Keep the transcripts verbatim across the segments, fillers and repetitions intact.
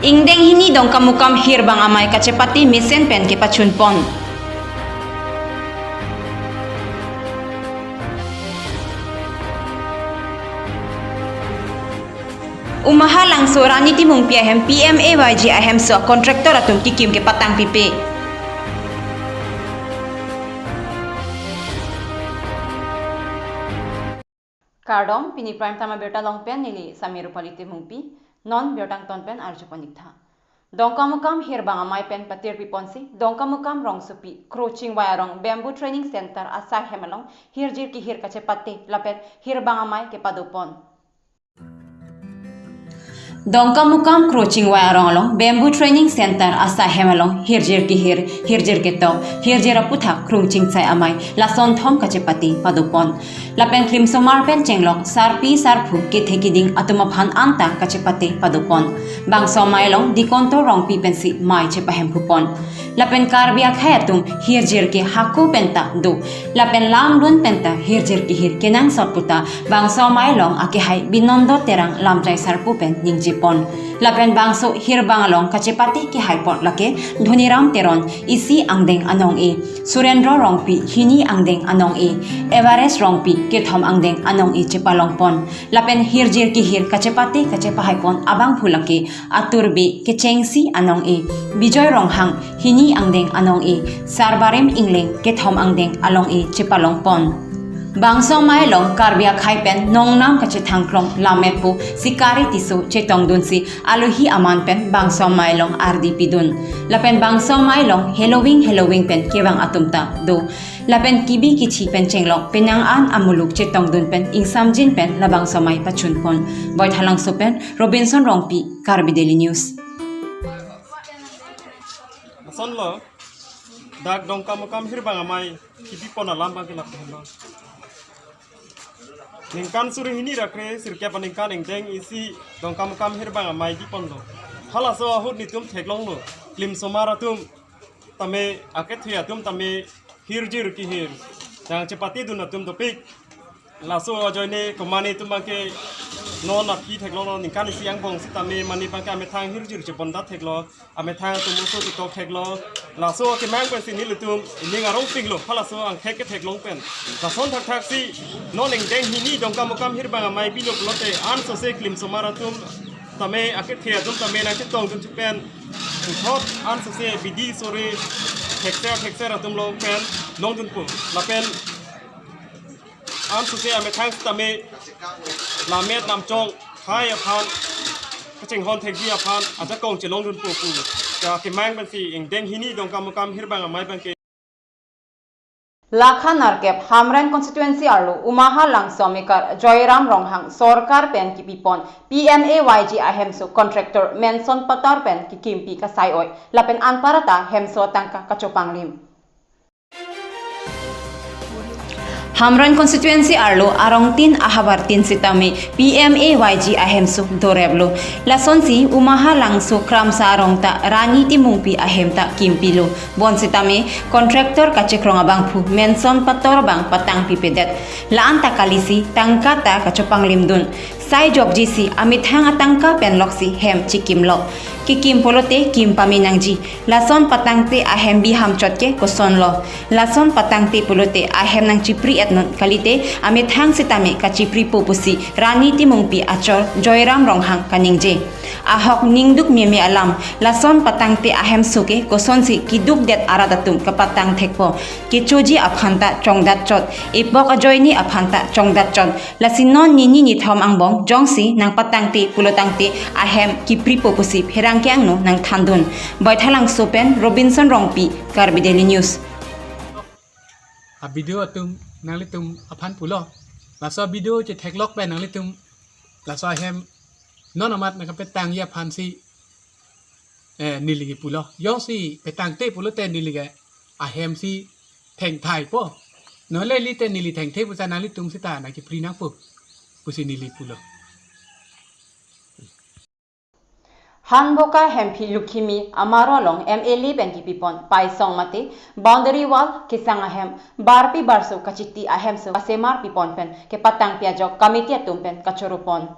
Ingdeng hini Dongkamukam Hirbang Amei kachepate mesen pen kepachunpon. Umaha Langso Rani Timungpi ahem P M A Y G ahemso contractor atum kikim kepatang pipe. Kardom, pini Prime Time abirta along pen neli Sami Rupali Timungpi, non birta angton pen arjupon ik tha. Dongkamukam Hirbang Amei pen patirpiponsi, Dongkamukam rongsopi, Krochingvai arong Bamboo Training Center asai hem along, hirjir kehir kachepate, lapen Hirbang Amei kepadopon. Dongkamukam Krochingvai arong along Bamboo Training Center asai hem along hirjir kehir, hirjir ketok, hirjir aputhak krung chingsai amei lason thom kachepate padopon. Lapen klimsomar pen chenglok sarpi sarpo kethe kiding atum aphan anta kachepate padopon. Bangso amei along Dikonto Rongpi pensi mei chepahemphupon. Lapen Karbi akhei atum hirjir ke hako penta do. Lapen lamlun penta hirjir kehir kenangsot puta bangso amei along akehai Binondo Terang lamjai sarpo pen ningjepon. Lapen bangso hirbang along kachepate kehaipot lake Dhoniram Teron isi angdeng anong-e, Surendro Rongpi hini angdeng anong-e, Everest Rongpi kethom angdeng anong-e chepalongpon. Lapen hirjir kehir kachepate kachepahaipon abangphu lake Atur Bey kechengsi anong-e, Bijoy Ronghang hini angdeng anong-e, Sarbarim Ingleng kethom angdeng along-e chepalongpon. Bangso amei along Karbi akhei pen nongnam kachethangklong lammetpo Sikari Tisso chetongdunsi alohi aman pen bangso amei along ardi pidun. Lapen bangso amei along heloving heloving pen kevang atum ta do. Lapen kibi kithi pen chenglok penang an amuluk chetongdun pen ingsamjin pen labangso amei pachunpon. Baithalangso pen Robinson Rongpi, Karbi Daily News. Lasonlo, dak Dongkamukam Hirbang Amei kipipon alam abangke lapu henlo. Ningkan suri hini ra kre sirkep aningkan ingdeng isi Dongkamukam Hirbang Amei kiponlo. Halaso ahut netum theklonglo, klimsomar atum tame, akethe atum tame hirjir kehir nangchepatedun atum dopik. Laso ajoine komatne atum abangke non aphi theklonglo, ningkan isi angbong sitame mane abangke amethang hirjir chebondat theklo, amethang atum oso chitok theklo. Laso akemang pensi nelitum ining arong pinglo, halaso angthek ketheklong pen. Lason thakthaksi non ingdeng hini Dongkamukam Hirbang Amei bilo pulote ansose klimsomar atum tame, akethe atum tame nangchetongdun chipen puthot ansose bidi sore thekser thekser atum along pen longdunpo. Lapen ansose amethang sitame lammet lamchong hai aphan kachinghon thekji aphan ajakong chelongdunpo pu akemang pensi ingdeng hini Dongkamukam Hirbang Amei abangke. Lakha nerkep Hamren constituency arlo Umaha Langso amekar Joyram Ronghang sorkar pen kipipon P M A Y G ahemso contractor Menson Pator pen kikimpi kasai-oi, lapen anparta hemso atangka kachopanglim. Hamren constituency arlo arongtin ahavartin sitame P M A Y G ahemso doreplo. Lasonsi Umaha Langso Kramsa arong ta Rani Timungpi ahem ta kimpilo. Bonsitame contractor kachekrong abangphu Menson Pator abang patang pipedet. La-an ta kalisi tangka ta kachopanglimdun. Sai jokjisi amethang atangka penloksi hem chikimlo. Kikim pulote kim pame nangji. Lason patangte ahem biham chot ke kosonlo. Lason patangte pulote ahem nangchipri-etnon kalite amethang sitame kachipripo pusi Rani Timungpi achor Joyram Ronghang kaningje. Ahok ningduk meme alam, lason patangte ahemso ke kosonsi kidukdet arat atum kapatang thekpo. Kechoji aphan ta chongdat chot, epok ajoine aphan ta chongdat chot. Lasi non nini nithom angbong jongsi nangpatangte pulotangte ahem kipripo pusi pherangke angno nangthandun. Baithalangso pen Robinson Rongpi, Karbi Daily News. A B D O atum nanglitum aphan pulo. Laso a B D O chetheklok pen nanglitum laso ahem non amat nangkapetangji aphansi, eh, neli ke pulo. Jongsi petangte pulote neli ke ahemsi thengthaipo. Nonle lite neli thengthai pusa nanglitum sita nangchipri nangpo pusi neli pulo. Hanboka Hemphi Lukhimi amaro along M L A pen kipipon paisong mate boundary wall kesang ahem barpi barso kachiti ahemso kasemar pipon pen kepatangpi ajok committee atum pen kachoropon.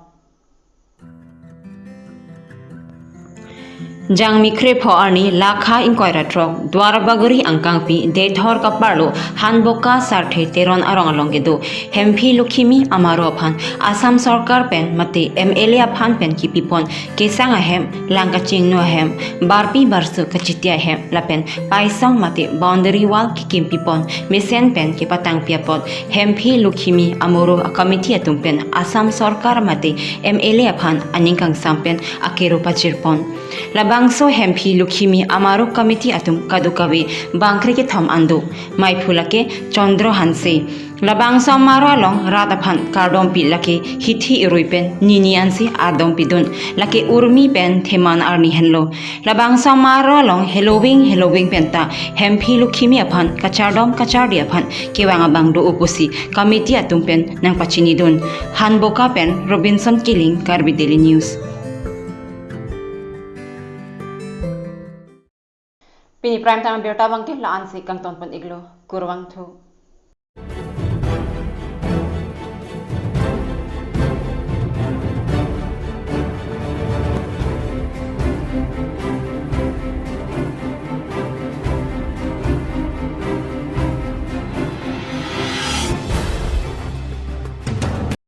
Jangmi kre pho arni lakha ingkoi ra throk Duarbagori angkangpi Deithor kaparlo Hanboka Sarthe Teron arong along kedo Hemphi Lukhimi Amaro aphan Assam sorkar pen mate M L A aphan pen kipipon kesang ahem, lang kachingno ahem, barpi barso kachiti ahem lapen paisong mate boundary wall kikim pipon mesen pen kepatangpi apot Hemphi Lukhimi Amaro a committee atum pen Assam sorkar mate M L A aphan aning kangsam pen akero pachirpon. Labangso Hemphi Lukhimi Amaro committee atum kadokave bangkre kethom an do. Maiphu lake Chandra Hanse. Labangso amaro along rat aphan kardompi lake hithi irui pen nini ansi ardompi dun, lake Urmi pen Theman arni henlo. Labangso amaro along heloving heloving penta Hemphi Lukhimi aphan kachardom kachardi aphan kevang abang do-o pusi committee atum pen nangpachini dun. Hanboka pen Robinson Killing, Karbi Daily News. Pini prime time abirta abangke la-ansi kangtonpon iklo, kurvangthu.